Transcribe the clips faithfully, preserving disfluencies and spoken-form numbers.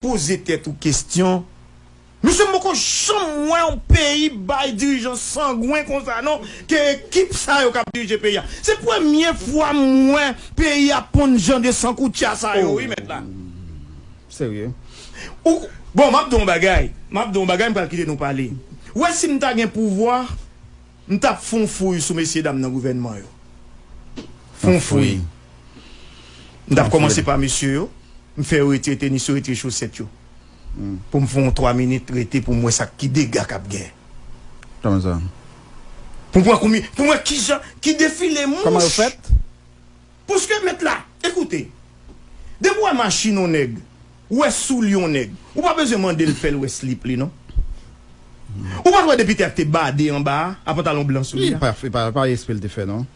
poze tèt ou kesyon. Mesye, m poko janm wè yon peyi bay dirijan sangwen konsa non, ke ekip sa yo k ap dirije peyi a. Se premye fwa m wè peyi a ponn jan de sankoutya sa yo, wi, mèt la. Serye. Ou, bon, m ap di w yon bagay. M ap di w yon bagay, m pral kite nou pale. Ou wè, si m ta gen pouvwa, m t ap fè yon fouy sou mesye dam nan gouvènman yo. Fè yon fouy. M t ap kòmanse pa mesye yo. M fè yo retire tenis yo, retire chosèt yo. Pou m fè yon twa minit rete pou m wè sa ki dega k ap gen. Kòman sa? Pou m wè konbyen, pou m wè kijan, ki defile mouch. Kòman yo fèt? Paske mèt la, ekoute, depi w wè machin yon nèg, ou wè soulye yon nèg, ou pa bezwen mande l fè l wè slip li non. Ou pa t wè depi tè a te bade anba a, a pantalon blan sou li a. Li pa, pa, pa espre l te fè non.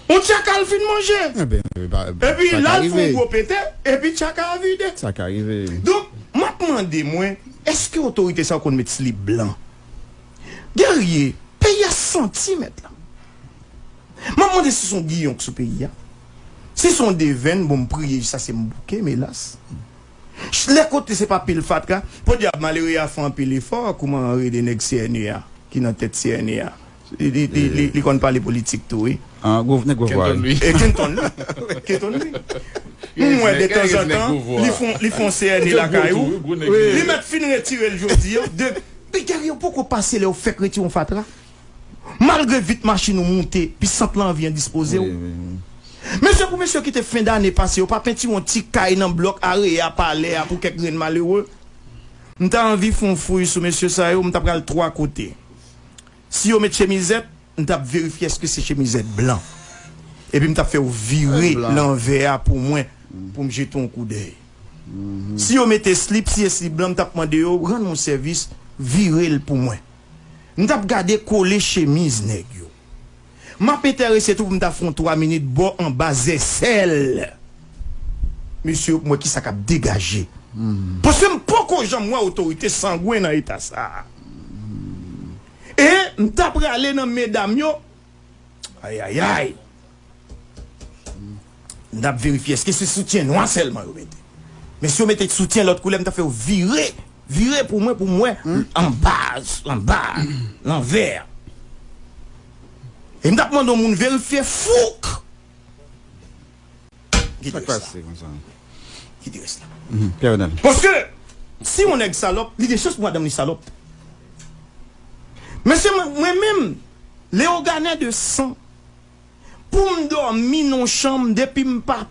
Yon tchaka l fin manje. Epi l al fè yon gwo pete, epi tchaka a vide. Sa ka rive. Donk, m ap mande mwen, èske otorite sa yo konn met slip blan? Guerrier, peyi a santi mèt la. M ap mande si se yon giyon k sou peyi a. Si se yon devenn, bon, m priye jiska se m bouke, m elas. Lè kote se pa pil fatra, podyab malere a fè anpil efò, kouman rele nèg C N E a, ki nan tèt C N E a. Li, li, li, li, li konn pale politik tou, wi. Ah, gwo, nèg gwo vwa. Kenton, wi. E Kenton, wi. Kenton, wi. M wè de tanzantan, li fon, li fon C N E lakay ou. Li mèt fin retire l jodi a. De, Guerrier, ou poko pase lè yo fèk retire yon fatra. Malgre vit machin ou moute, pisant lan anvi endispoze w. Mesye, pou mesye ki te fen dane pase, yo pa pentire yon ti kay nan blòk Areya, Palè a pou kèk grenn malere. M ta anvi fè yon fouy sou mesye sa yo, m ta pral twa kote. Si yo met chemizèt, m t ap verifye èske se chemizèt blan. Epi m t ap fè yo vire lanvè a pou mwen, pou m jete yon koudèy. Si yo mete slip, si e slip blan, m t ap mande yo, rann mwen sèvis, vire l pou mwen. M t ap gade kole chemiz nèg yo. M ap enterese tou pou m ta fè yon twa minit bò anba zèsèl mesye yo pou m wè kisa k ap degaje. Paske m poko janm wè otorite sangwen nan eta sa a. E m ta prale nan medam yo. Ayayay. M t ap verifye èske se soutyen nwa sèlman yo mete. Men si yo mete soutyen lòt koulè, m t ap fè yo vire, vire pou mwen, pou m wè anba, anba, lanvè. E m t ap mande yon moun verifye fouk. Kite rès la. Kite rès la. Paske si yon nèg salòp, li gen chans pou madanm li salòp. Mesye, mwen, mwen menm, Leogane de san, pou m dòmi nan yon chanm, depi m pa,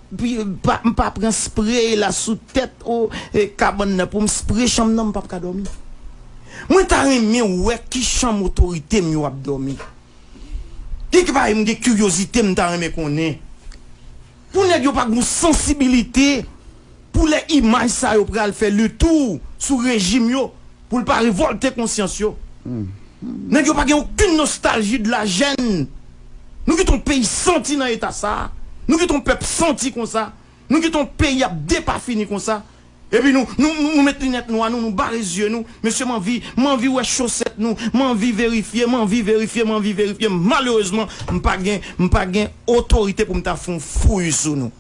pa, m pa pran spre la sou tèt o, e, kabann nan, pou m spre chanm nan, m p ap ka dòmi. Mwen ta renmen wè ki chanm otorite m yo ap dòmi. Gen ki bagay m gen kiryozite m ta renmen konnen. Pou nèg yo pa gen yon sansibilite pou lè imaj sa yo pral fè letou sou rejim yo, pou l pa revòlte konsyans yo. Nèg yo pa gen okenn nostalji de la jèn. Nou kite yon peyi santi nan eta sa. Nou kite yon pèp santi konsa. Nou kite yon peyi ap depafini konsa. Epi nou, nou, nou, nou met linèt nwa nou, nou bare zye nou. Mesye, m anvi, m anvi wè chosèt nou. M anvi verifye, m anvi verifye, m anvi verifye. Malerezman, m pa gen, m pa gen otorite pou m ta fè yon fouy sou nou.